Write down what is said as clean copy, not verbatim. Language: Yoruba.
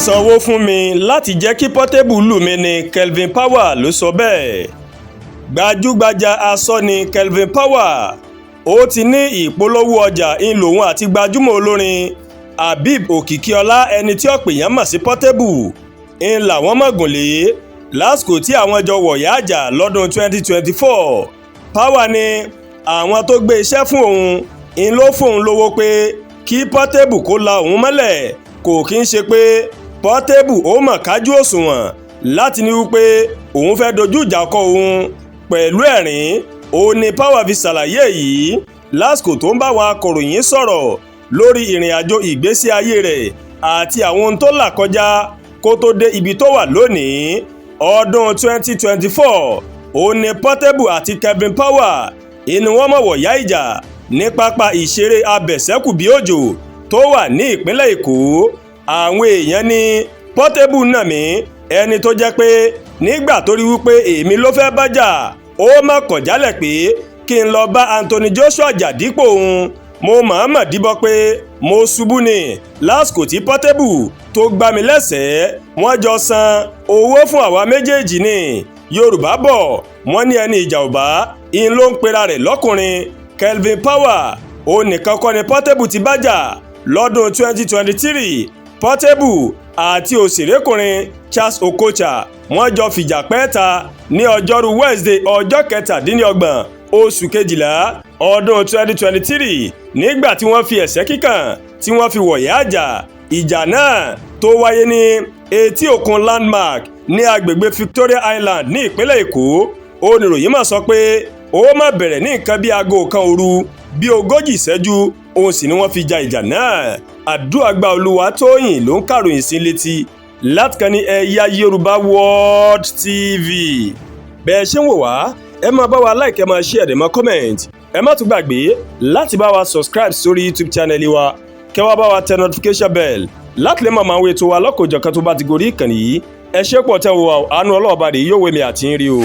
Sanwó fún mi láti jẹ́ kí Portable lù mí ní, Kelvin Power ló sọ bẹ́ẹ̀. Gbajúgbajà asọ́ni Kelvin Power, ó ti ní ìpolówó ọjà ń lòun àti gbajúmọ̀ olórin Habib Òkìkíọlá, ẹni tí ọ̀pọ̀ èèyàn mọ̀ sí Portable, ń làwọn mọ̀gùnlé lásìkò tí àwọn jọ wọ̀yá àjà lọ́dún 2024. Power ní àwọn tó gbé iṣẹ́ fún òun ń ló fóun lówó pé kí Portable kó la òun mọ́lẹ̀. Kò kí ń ṣe pé Portable ó mọ̀ kájú òṣùwọ̀n láti ní wípé òun fẹ́ dojú ìjà kọ òun. Pẹ̀lú ẹ̀rín ó ní Power fi ṣàlàyé yìí lásìkò tó ń bá àwọn akọ̀ròyìn sọ̀rọ̀ lórí ìrìn àjò ìgbésí ayé rẹ̀ àti àwọn ohun tó là kọjá kó tó dé ibi tó wà lónìí. Ọdún 2024 ó ní Portable àti Kelvin Power inú wọn mọ̀ wọ̀yá ìjà ní pápá ìṣeré abẹ̀sẹ́kù-bí-òjò tó wà ní ìpínlẹ̀ Èkó. Àwọn èèyàn ní Portable nà mí, ẹni tó jẹ́ pé nígbà tó rí wípé èmi ló fẹ́ bá jà, ó má kọ̀ jálẹ̀ pé kí n lọ bá Anthony Joshua jà dípò òun. Mo mọ̀ọ́mọ̀ díbọ́ pé mo ṣubú ni lásìkò tí Portable tó gbá mi lẹ́sẹ̀ẹ́. Wọ́n jọ san owó fún àwa méjèèjì ni. Yorùbá bọ̀, wọ́n ní ẹni ìjà ò bá in ló ń pera rẹ̀ lọ́kùnrin. Kelvin Power, ó nìkan kọ́ ni Portable ti bá jà. Lọ́dún 2023, Portable àti òṣèrékùnrin Charles Okocha, wọ́n jọ fìjà pẹ́ẹ́ta ní ọjọ́rú Wednesday, ọjọ́ 27 oṣù kejìlá ọdún 2023, nígbà tí wọ́n fi ẹ̀sẹ́ kíkàn tí wọ́n fi wọ̀yá àjà. Ìjà náà tó wáyé ní etí òkun Landmark ní agbègbè Victoria Island ní ìpínlẹ̀ Èkó, oníròyìn mà sọ pé ó má bẹ̀rẹ̀ ní nǹkan bíi aago 1 òru bí 40 ìṣẹ́jú, òun sì ni wọ́n fi ja ìjà náà. Àdúràgbà Olúwatóyìn ló ń kàròyìn sí létí látìkànnì Ẹ̀yà Yorùbá World TV. Bẹ́ẹ̀ ṣe ń wò wá, ẹ máa bá wa like, ẹ máa share, ẹ máa comment. Ẹ má tún gbàgbé láti bá wa subscribe sórí YouTube channel wa, kẹ́ wá bá wa tẹ notification bell láti lè máa máa wo ètò wa lọ́kọ̀ọ́jọ̀kan tó bá ti gorí ìkànnì yìí. Ẹ ṣé pọ̀ tẹ́ wo. Àánú ọlọ́ọ̀bá rèé yóò wé mi àti ń rí o.